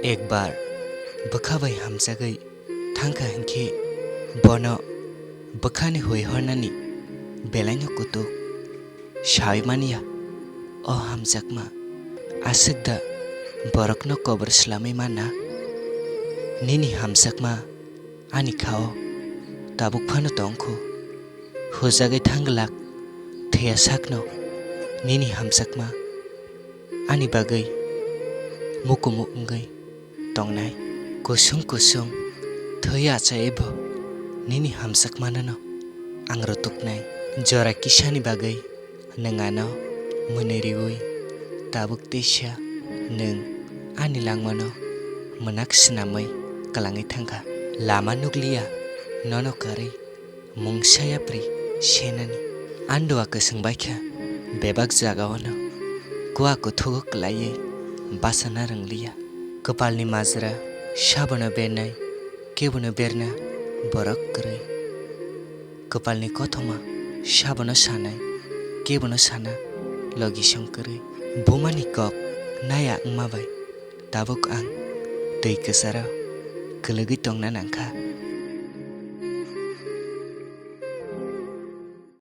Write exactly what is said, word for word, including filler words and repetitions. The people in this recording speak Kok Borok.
Ekbar bwkha bai hamjagwi thangkha hinkhe bono bwkhani huihornani belaino kutuk. Sawi manya, o hamjakma, aswk da borokno kobor swlamwi mana? Nini hamjakma ani khao tabuk phano tongkhu. Hujagwi thangglak thwiya sakno nini hamjakma ani bagwi mukumu wngwi tongnai. Kusung kusung thwi achaibo nini hamjakmanano ang rutuknai. Jora kisani bagwi nwng ano mwnwi riwi tabuk teisa nwng ani langmano mwnak swnamwi kwlangwi thangkha. Lama nukliya nono kwrwi mungsa yapri senani. Andua kwswng baikha bebak jagaono kua kuthugo kwlaiwi bachana rwngliya. Kwpalni majra sabono bernai, kebono berna borok kwrwi. Kwpalni kothoma sabono sanai, kebono sana logisong kwrwi. Bumani kok naya wngma bai tabuk ang twi kwcharo kwlwgwi tongna nangkha.